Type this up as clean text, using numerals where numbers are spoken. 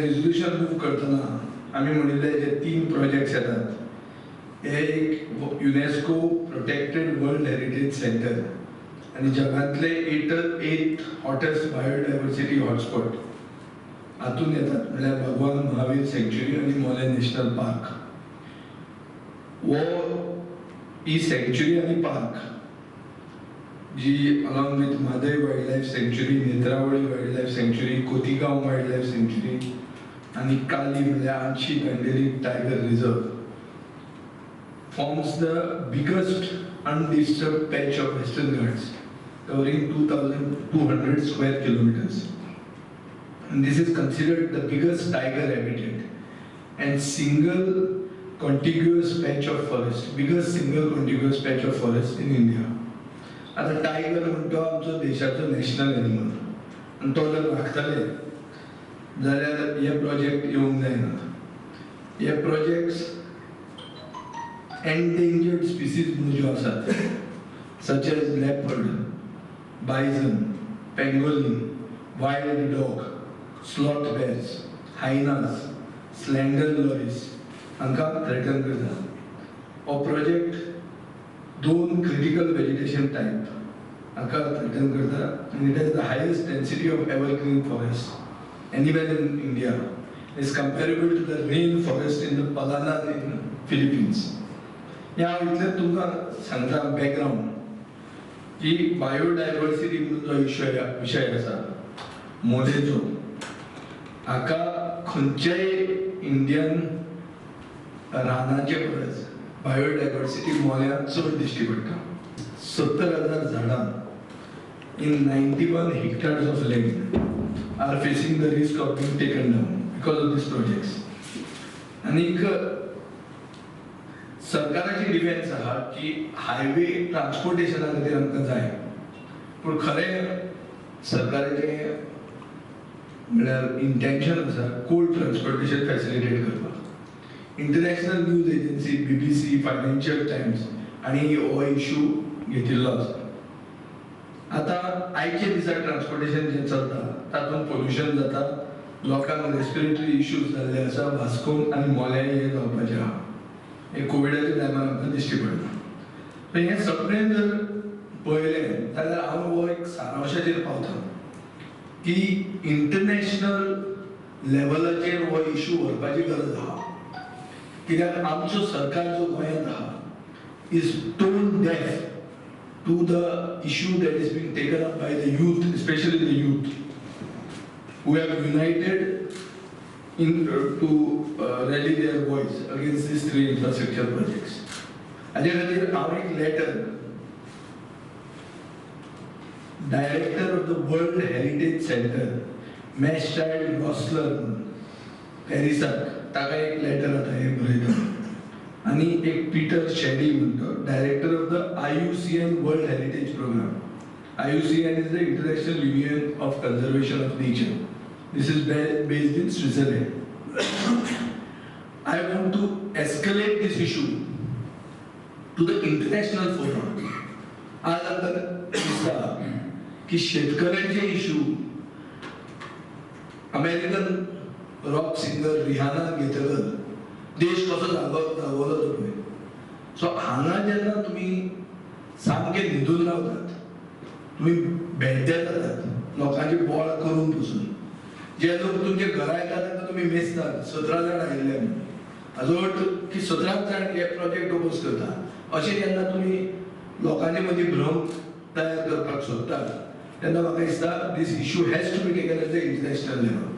Resolution move करतना आमी म्हणिल्ले जे तीन प्रोजेक्ट्स येतात, हे एक UNESCO protected world heritage centre आनी जगांतले eight hottest biodiversity hotspot हातून येतात, म्हणल्यार भगवान महावीर सँक्च्युरी आनी मोलें नॅशनल पार्क. हो ही सँक्च्युरी आनी park ji along with Mhadei Wild Life Sanctuary, Netravali Wild Life Sanctuary, Cotigao Wild Life Sanctuary आनी काली म्हणल्यार Anshi Dandeli Tiger Reserve, forms the biggest undisturbed patch of Western Ghats, covering 2200 square kilometers. And this is considered the biggest tiger habitat and single contiguous patch of forest, biggest single contiguous patch of forest in India. आता tiger म्हणटा तो आमचो देशाचो national animal आनी तो जर राखतले जाल्यार हे प्रोजेक्ट येवंक जायना. हे प्रोजेक्ट्स एंडेंजर्ड स्पिसीज म्हणून ज्यो आसात, such as leopard, bison, pangolin, wild dog, sloth bears, hyenas, slender loris हांकां थ्रेटन करता. हो प्रोजेक्ट दोन क्रिटिकल वेजिटेशन टायप हांकां थ्रेटन करता आनी it has the highest density of evergreen forest anywhere in India, is comparable to the rain forest in the Palawan in Philippines. हे हांव इतलें तुमकां सांगता बॅकग्रावंड की बायोडायवर्सिटी म्हणून जो विशय आसा मोलेचो, हाका खंयच्याय इंडियन रानाचे परस बायोडायवर्सिटी मोल्यान चड दिश्टी पडटा. 70,000 झाडां in 91 hectares of land are facing the risk of being taken down because of these projects. आनीक सरकाराची डिफेन्स आहा की हायवे ट्रान्सपोर्टेशना खातीर आमकां जाय, पूण खरें सरकाराचें म्हणल्यार इंटेन्शन आसा कोल ट्रान्सपोर्टेशन फॅसिलिटेट करपाक. International news agency BBC, financial times हांणी हो इशू घेतिल्लो आसा. आतां आयच्या दिसा ट्रान्सपोर्टेशन जें चलता तातूंत पोल्युशन जाता, लोकांक रेस्पिरेटरी इश्यूज जाल्ले आसा. वास्कोन आनी मोल्याय हें जावपाचें आहा, हें कोविडाच्या टायमार आमकां दिश्टी पडटा. तर हें सगळें जर पळयलें जाल्यार हांव हो एक सारांशाचेर पावता की इंटरनॅशनल लेवलाचेर हो इशू व्हरपाची गरज आहा, कित्याक आमचो सरकार जो गोंयांत आहा is tone deaf to the issue that is being taken up by the youth, especially the youth, who have united in to rally their voice against these three infrastructure projects. हाजे खातीर हांव एक letter director of the World Heritage Centre, Mathilde Rössler, पॅरिसाक, ताका एक letter आतां हें बरयता आनी एक पीटर शेडी म्हणतो, director of the IUCN World Heritage Programme. IUCN is the International Union of Conservation of Nature. This is based in Switzerland. I want to escalate this issue to the international forum. आज आमकां दिसता की शेतकऱ्यांचे issue American rock singer रिहानान घेतकच देश कसो जागो जागवलो तो पळय. सो हांगा जेन्ना तुमी सामके न्हिदून रावतात, तुमी भेड्डे जातात, लोकांचे बोळ करून बसून जे लोक तुमच्या घरा येतात तांकां तुमी मेजतात, 17 जाण आयिल्ले म्हणून, हाजो अर्थ की 17 जाण हे प्रोजेक्ट ओपोज करता. अशें जेन्ना तुमी लोकांचे मदीं भ्रम तयार करपाक सोदतात तेन्ना म्हाका दिसता this issue has to be taken at the international level.